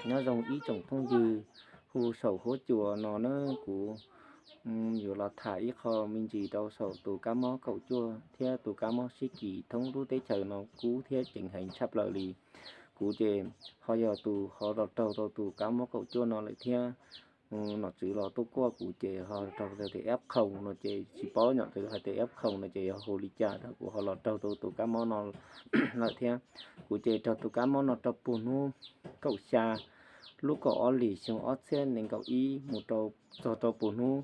Nyob zoo ib tsoom phooj ywg hu saum huab cua no na, kuv yuav los tham ib qho me ntsis rau saum tus kab mob kaum cuaj thiab tus kab mob sib kis thoob lub teb chaws no kub thiab ceev heev tshaj plaws li. Kuv ces ho yog tus ho los raug rau tus kab mob kaum cuaj no lawm thiab. Nom tswv los tuaj kuaj kuv ces ho raug tias F không no ces tsis paub nom tswv hais tias F không no ces yog hu li cas rau kuv ho los raug rau tus kab mob no lawm thiab. Kuv ces raug tus kab mob no rau puag hnub kaum xya lub kaum ob hlis xyoo ob txhiab nees nkaum ib mus rau txog rau puag hnub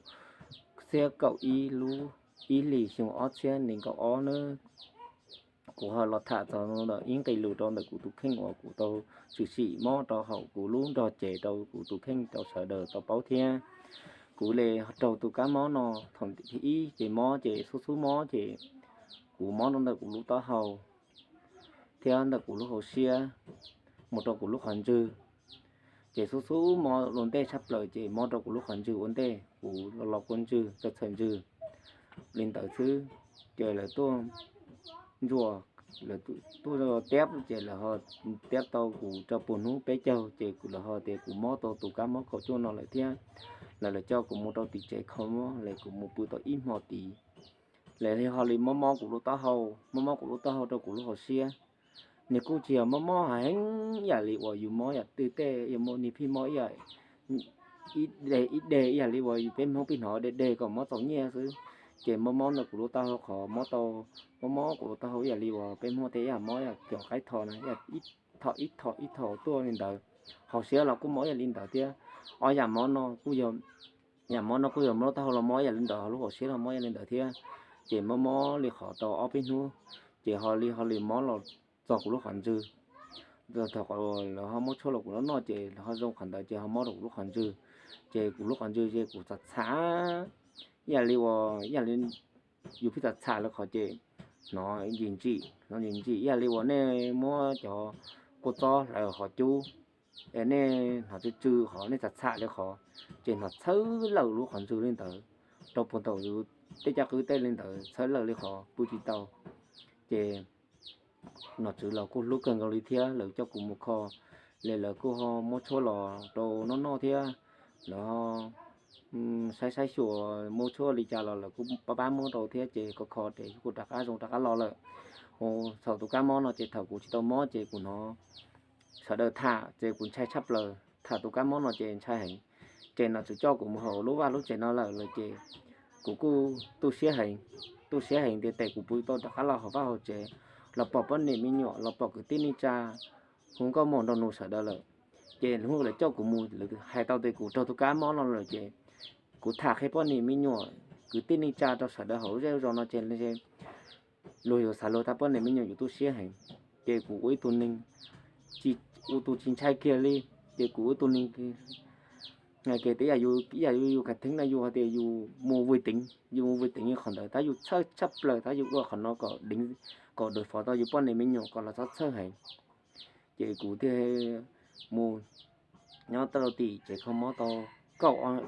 xiab kaum ib lub ib hlis xyoo ob txhiab nees nkaum ob na. Kuv ho los tham txog ntawm ib nqe lus rau ntawm kuv tus kheej uas kuv tau tshwm sim mob rau hauv kuv lub nrog cev rau kuv tus kheej rau sawv daws tau paub thiab. Kuv li raug tus kab mob no thaum ib ces mob ces xub xub mob ces kuv mob rau ntawm kuv lub taub hau thiab ntawm kuv lub hauv siab mus rau kuv lub qhov ntswg. Ces xub xub mob ua ntej tshaj plaws ces mob rau kuv lub qhov ntswg ua ntej, kuv los los kua ntswg txawm txhawm ntswg li ntawd xwb. Ces lawv tuaj ntsuas, lawv tuaj tiab ces lawv ho tiab tau kuv rau puag hnub peb caug ces lawv ho tias kuv mob tau tus kab mob kaum cuaj no lawm thiab. Lawv lawv coj kuv mus rau tim tsev kho mob, lawv kuv mus pw tau ib hmo tid. Lawv ho li mob mob kuv lub taub hau, mob mob kuv lub taub hau rau kuv lub hauv siab. Nws kuj tsis yog mob mob heev ib yam li uas yus mob yam twg tej, yus mob niag phij mob ib yam, ib deg ib yam li uas yus peb Hmoob pib hnov deg deg kom mob txaus nyiaj xwb. Ces mob mob ntawm kuv lub taub hau qhov mob tau, mob mob kuv lub taub hau ib yam li uas peb Hmoob tej ib yam mob ib yam cov qaib tho na, ib tho ib tho ib tho tuaj li ntawd. Hauv siab los kuj mob ib yam li ntawd thiab. Ob yam mob no kuj yog, yam mob no kuj yog mob lub taub hau los mob ib yam li ntawd, ho lub hauv siab los mob ib yam li ntawd thiab. Ces mob mob li qhov tau ob peb hnub, ces ho li ho li mob los txog kuv lub qhov ntswg. Thaum lawv ho muab tshuaj los kuv noj noj ces lawv ho zoo qhov ntawd ces ho mob rau kuv lub qhov ntswg. Ces kuv lub qhov ntswg ces kuv txawm txham ib yam li uas ib yam li yus pheej txham txham li qhov ces hnov ntsim ntsim, hnov ntsim ntsim ib yam li uas nej muab cov kua txob hlawv qhov cub es nej hnov tsw tsw qhov nej txham txham li qhov, ces hnov txhawb lawm lub qhov ntswg li ntawd. Rau puag thaum yus tej caj qwb tej li ntawd txhawb lawm li qhov pw tsis tau. Ces nom tswv los kuj hlub kawg nkaus li thiab, lawv coj kuv mus kho, li lawv kuj ho muab tshuaj los rau noj noj thiab. Lawv saib saib xyuas muab tshuaj li cas los lawv kuj pab pab muab rau thiab, ces kho kho ces kuj rov qab zoo rov qab los lawm. Thaum tus kab mob no ces thaum kuv tsis tau mob ces kuv hnov sawv daws tham ces kuv ntshai tshaj plaws, tham tus kab mob no ces ntshai heev. Ces nom tswv coj kuv mus hauv lub vaj lub tsev no lawm lawm ces kuv kuj tu siab heev, tu siab heev tias tes kuv puas tau rov qab los hauv vaj hauv tsev, los pom poj niam me nyuam, los pom kwv tij neej tsa, hu nkauj muam nraug nus sawv daws lawm. Ces hnub lawv coj kuv mus lawv hais tau tias kuv raug tus kab mob no lawm ces kuv tham qhia poj niam me nyuam, kwv tij neej tsa rau sawv daws hauv zej zos no ces luag yuav xav luag tias poj niam me nyuam yus tu siab heev. Ces kuv ua ib tug neeg, ua tus tsis ntshai kiag li, ces kuv ua ib tug neeg, tias ib yam yus khav theeb no yus hais tias yus mus vwm teev, yus mus vwm teev qhov ntawd tab yus txhawj tshaj plaws tab yus ua qhov no kom deev, kom deev fov tau yus poj niam me nyuam kom los txhob txhawj heev. Ces kuv thiaj mus nyob tau rau tim tsev kho mob tau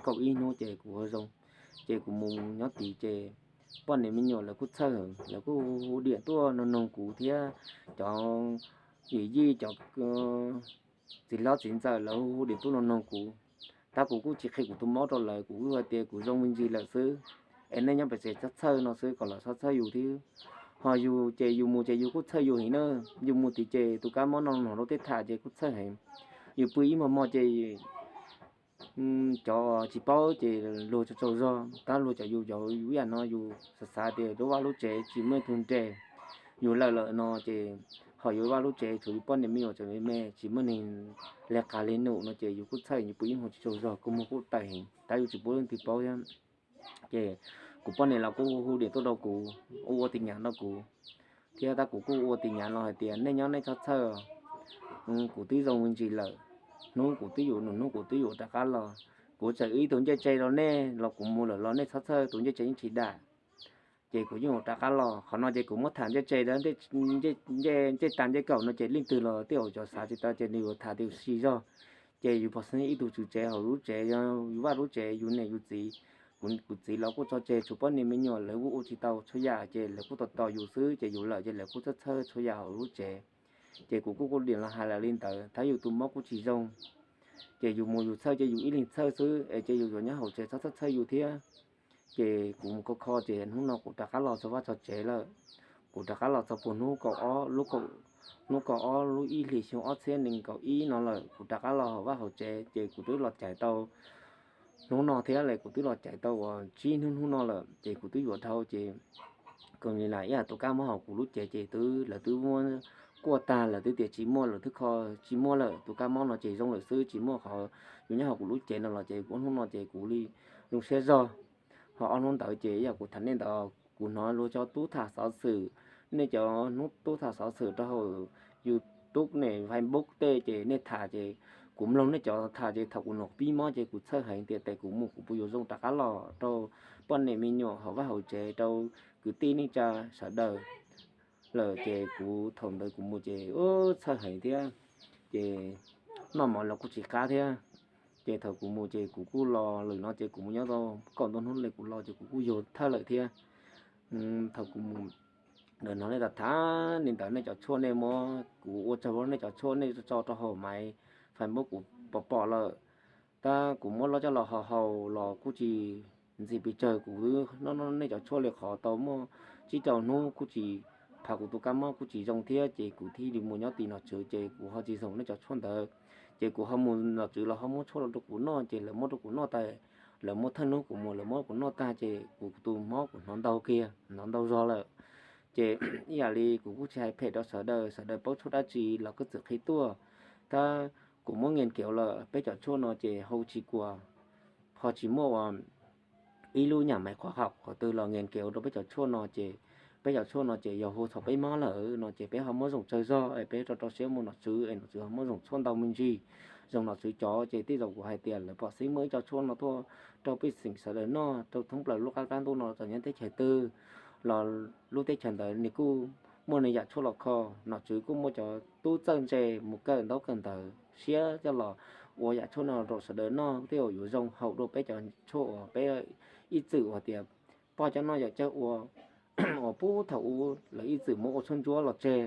kaum ib hnub ces kuv ho zoo. Ces kuv mus nyob tid ces poj niam me nyuam lawv kuj txhawj heev, lawv kuj hu diam tuaj noog noog kuv thiab cov yim yij cov txiv hlob txiv ntxawm lawv hu hu diam tuaj noog noog kuv. Tab kuv kuj tsis qhia kuv tus mob rau lawv, kuv kuj hais tias kuv zoo me ntsis lawm xwb, es nej nyob pem tsev txhob txhawj no xwb kom lawv txhob txhawj yus thiab. Ho yus ces yus mus ces yus kuj txhawj yus heev na, yus mus tid ces tus kab mob no hnov luag tej tham ces kuj txhawj heev. Yus pw ib hmo hmo ces cov tsis paub ces luag tsaug tsaug zog, tab luag cov yus cov yus ib yam no yus xav xav tias lub vaj lub tsev tsis muaj ib tug nres, yus lawm lawm no ces ho yus vaj lub tsev tshuav yus poj niam me nyuam tseem me me tsis muaj neeg li qab li num no ces yus kuj txhawj, yus pw ib hmo tsis tsaug zog, kua muag kuj tawm heev tab yus tsis pub leej twg paub thiab. Ces kuv poj niam los kuj hu diam tuaj rau kuv, ua ua tis nyav rau kuv, thiab tab kuv kuj ua ua tis nyav los hais tias nej nyob nej txhob txhawj, kuv twb zoo me ntsis lawm, hnub kuv twb yuav num hnub kuv twb yuav rov qab los. Kuv tseem wb ib tug ncej tse rau nej los kuv mus lawm los nej txhob txhawj, tus ncej tse yeej tsis dam. Ces kuv yeej yuav rov qab los. Qhov no ces kuv muab tham ncej tse, ncej tas ncej kaum no ces leej twg los tej zaum cov xav tsis tau ces nws yuav tham tias si zog. Ces yus pov xeeb ib tug tswv tsev hauv lub tsev, yus vaj lub tsev, yus niam yus txiv, kuv txiv los kuj tso tseg tshuav poj niam me nyuam lawv kuj ua tsis tau txhua yam ces lawv kuj tos tos yus xwb ces yus lawm ces lawv kuj txhawj txhawj txhua yam hauv lub tsev. Ces kuv kuj ua diam los hais lawm li ntawd, tab yus tus mob kuj tsis zoo. Ces yus mus yus txhawj ces yus ib leeg txhawj xwb es ces yus yuav nyob hauv tsev txhob txhawj txhawj yus thiab. Ces kuv mus kho kho ces hnub no kuv rov qab los txog vaj txog tsev lawm. Kuv rov qab los txog puag hnub kaum ob, hnub kaum ob lub ib hlis xyoo ob txhiab nees nkaum ib no lawm, kuv rov qab los hauv vaj hauv tsev ces kuv twb los caiv tau hnub no thiab li, kuv twb los caiv tau uas tsib hnub hnub no lawm ces kuv twb yuav dhau ces kom li las ib yam tus kab mob hauv kuv lub cev ces twb lawv twb muab kuaj tag, lawv twb tias tsis muaj, lawv twb kho tsis muaj lawm, tus kab mob no ces zoo lawm xwb, tsis muaj qhov yuav nyob hauv kuv lub cev no los ces ob hnub no ces kuv li zoo siab zog. Ho ob hnub ntawd ces yam kuv tham nej ntawd, kuv hnov luag cov tub tham xov xwm, nej cov hnub tub tham xov xwm rau hauv YouTube ne, Facebook tej ces nej tham ces kuv mloog nej cov tham ces thaum kuv nom pib mob ces kuv txhawj heev tias tes kuv mus kuv puas yuav zoo rov qab los rau poj niam me nyuam hauv vaj hauv tsev, rau kwv tij neej tsa sawv daws lawm ces kuv thaum ntawd kuv mus ces txhawj heev thiab ces noj mov los kuj tsis qab thiab. Ces thaum kuv mus ces kuv kuj los lawm no ces kuv mus nyob tau kaum ntau hnub li kuv los ces kuv kuj yuag thawj lawm thiab. Thaum kuv mus ntawm no nej tham tham li ntawd nej cov tshuaj nej muab kuv ua tsaug nej cov tshuaj nej tso rau hauv maiv Facebook kuv pom pom lawm. Tab kuv muab los coj los haus haus los kuj tsis ntxim pes tsawg, kuv noj nej cov tshuaj li qhov tau muaj tsib rau hnub kuj tsis, phav kuv tus kab mob kuj tsis zoo thiab ces kuv thiaj li mus nyob tim nom tswv ces kuv ho tsis zoo nej cov tshuaj ntawd. Ces kuv ho mus nom tswv los ho muab tshuaj los rau kuv noj ces lawv muab rau kuv noj tas, lawv muab thawj hnub kuv mus lawv muab kuv noj tag ces kuv tus mob kuv hnov ntau kiag, hnov ntau zog lawm. Ces ib yam li kuv kuj tsis hais phem rau sawv daws, sawv daws paub tshuaj dab tsi los kuj txwm qhia tuaj. Tab kuv muab nqes kev lawm, peb cov tshuaj no ces hau tsis kuas, ho tsis muaj ua ib lub nyam maiv qhov haum qhov twg los nqes kev rau peb cov tshuaj no ces peb cov tshuaj no ces yog hu txog peb mob lawm no ces peb ho muab zoo tsawg zog es peb rau rau siab mus nom tswv es nom tswv ho muab zoo tshuaj ntau me ntsis, zoo nom tswv cov ces tej zaum kuv hais tias lawv pom xeeb muaj ib co tshuaj no tuaj rau pej xeem sawv daws noj rau thoob plaws lub qab qab ntuj no txawm nyob teb chaws twg los lub teb chaws ntawd nws kuj muaj nws yam tshuaj los kho. Nom tswv kuj muaj cov tub txawj ntse mus kawm ntaub kawm ntawv siab coj los ua yam tshuaj no rau sawv daws noj, tej zaum yuav zoo haum dua peb cov tshuaj uas peb ib txwm ua tias poj coj noj yawm coj ua uas puag thaum ub lawv ib txwm muab ua tshuaj ntsuab los tseg,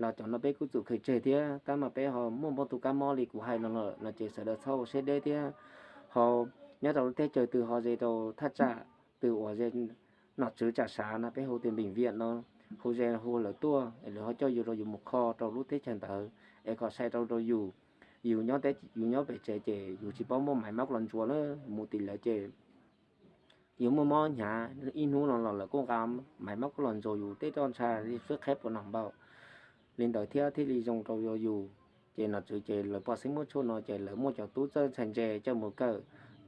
los cov no peb kuj txwm kheev tseg thiab. Tab mas peb ho muaj npog tus kab mob li kuv hais no lawm no ces sawv daws txhob ua siab deb thiab. Ho nyob rau lub teb chaws twg ho ze rau thaj tsam twg uas ze nom tswv tsam sav no peb hu tias npeem viam no, hu ze hu lawv tuaj es lawv ho coj yus rau yus mus kho rau lub teb chaws ntawd es kom sai rau rau yus. Yus nyob, yus nyob pem tsev ces yus tsis paub muaj maiv mab los ntsuas na, mus tim lawv ces yus muaj mob hnyav ib hnub no los lawv kuj nqa maiv mab kuj los ntsuas yus tej roj ntsha li xwb qheb puas nom npaum li ntawd thiab thiaj li zoo rau yus. Ces nom tswv ces lawv pom xeeb muaj tshuaj no ces lawv muaj cov tub txawj ntshai ntse coj mus kawm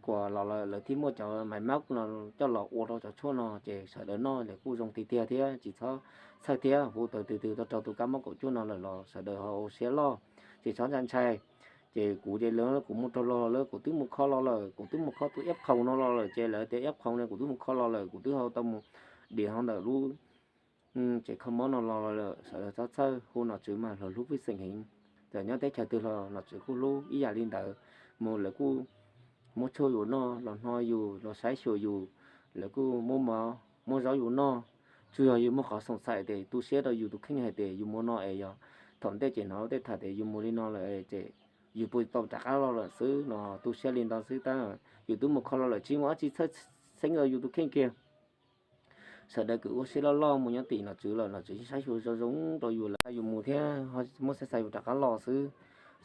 kuas los lawm lawv thiaj muaj cov maiv mab no coj los ua rau cov tshuaj no ces sawv daws noj lawv kuj zoo tiag tiag thiab tsis txhob txhawj thiab. Hu tau twg twg tau raug tus kab mob kaum cuaj no lawm los sawv daws ho ua siab loj, tsis txhob ntshai ntshai. Ces kuv ces lawv kuv mus raug los lawm, kuv twb mus kho los lawm, kuv twb mus kho tus iab qhoos no los lawm ces lawv tias iab qhoos no kuv twb mus kho los lawm, kuv twb ho tau mus diam hauv ntawm lub tsev kho mob no los lawm. Sawv daws txhob txhawj, hu nom tswv mas lawv hlub pej xeem heev. Txawm nyob teb chaws twg los nom tswv kuj hlub ib yam li ntawd. Mus lawv kuj muab tshuaj yus noj, los hno yus, los saib xyuas yus, lawv kuj muab mov muab zaub yus noj. Tsuas yog yus muaj qhov xoom xaim tias tu siab rau yus tus kheej hais tias yus mus no es yog thaum ntej ces hnov tej tham tias yus mus li no lawm ces yus puas tau rov qab los lawm xwb no, tu siab li ntawd xwb. Tab yus twb mus kho los lawm tsis muaj dab tsi txhawj xeeb rau yus tus kheej kiag. Sawv daws kuj ua siab loj loj mus nyob tim nom tswv lawm, nom tswv saib xyuas zoo zoo rau yus lawm yus mus thiab ho muab xav xav yus rov qab los xwb.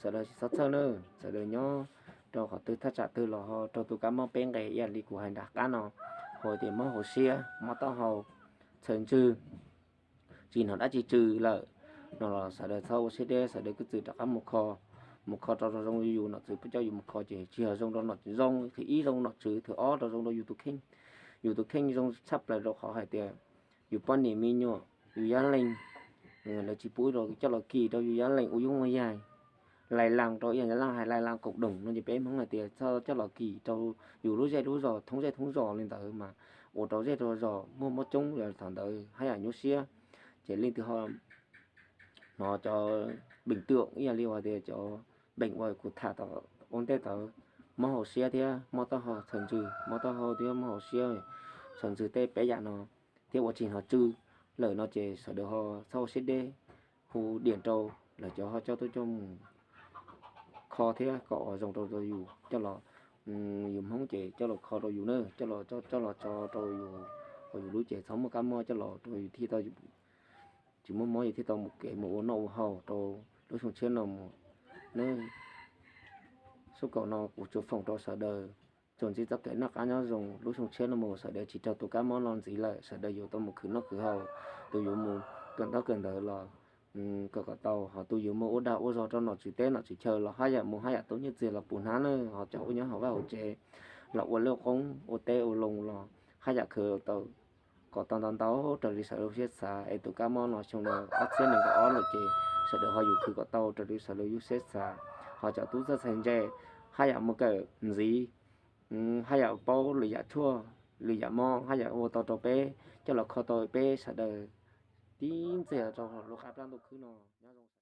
Sawv daws tsis txhob txhawj na, sawv daws nyob rau qhov twg thaj tsam twg los ho raug tus kab mob peb nqe ib yam li kuv hais nram qab no, hu tias mob hauv siab, mob taub hau, txhaws ntswg, tsis hnov dab tsi tsw lawm no los sawv daws txhob ua siab deb, sawv daws kuj txwm rov qab mus kho, mus kho rau zoo zoo yus, nom tswv pub coj yus mus kho ces tsis yog zoo rau nom tswv zoo, thwv ib zoo nom tswv, thwv ob rau zoo rau yus tus kheej. Yus tus kheej zoo tshaj plaws rau qhov hais tias yus poj niam me nyuam, yus yab leeg, lawv tsis pub rau coj los kis rau yus yab leeg ua yub ua yaig. Lais las rau ib yam li hais lais las kaum doos no ces peb Hmoob hais tias txhob coj los kis rau yus lub zej lub zos, thoob zej thoob zos li ntawd mas ua rau zej rau zos muaj mob coob, thaum ntawd haj yam nyuaj siab. Ces leej twg ho hnov cov npeem twm ib yam li uas tias cov npeem uas kuv tham tom ua ntej tod, mob hauv siab thiab mob taub hau txhaws ntswg, mob taub hau thiab mob hauv siab txhaws ntswg tej peb yam no thiab ua tsis hnov tsw lawm no ces sawv daws ho txhob ua siab deb, hu diam rau lawv cov ho coj tuaj coj mus kho thiab kom ua zoo rau yus coj los, yus Hmoob ces coj los kho rau yus na, coj los, coj los tso rau yus, yus lub ces txhob muaj kab mob coj los rau yus thiaj tau, tsis muaj mob yus thiaj tau mus kev mus ua noj ua haus rau lub xyoo tshiab no mus. Neb, xub kaum no kuv tsuas foom rau sawv daws tsuas ntsib txoj kev noj qab nyob zoo lub xyoo tshiab no mus, sawv daws tsis raug tus kab mob no ntxiv lawm, sawv daws yuav tau mus khwv noj khwv haus, tus yuav mus kawm ntaub kawm ntawv los kawm kom tau, ho tus yuav mus ua dag ua zog rau nom tswv teb nom tswv chaw los haj yam mus haj yam tau nyiaj txiag los puv hnab na, ho cov uas nyob hauv vaj hauv tsev los ua liaj qoob ua teb ua loo los haj yam khwv tau kom tau ntau ntau raws li sawv daws lub siab xav es tus kab mob no xyoo no ob txhiab nees nkaum ob lawm ces sawv daws ho yuav khwv kom tau raws li sawv daws lub siab xav. Ho cov tub txawj txhais ntse haj yam mus kawm ntxiv, haj yam paub lwm yam tshuaj lwm yam mob haj yam ua tau rau peb coj los kho tau peb sawv daws tib ntxiag rau lub qab plab ntuj khwb no. Nyob zoo.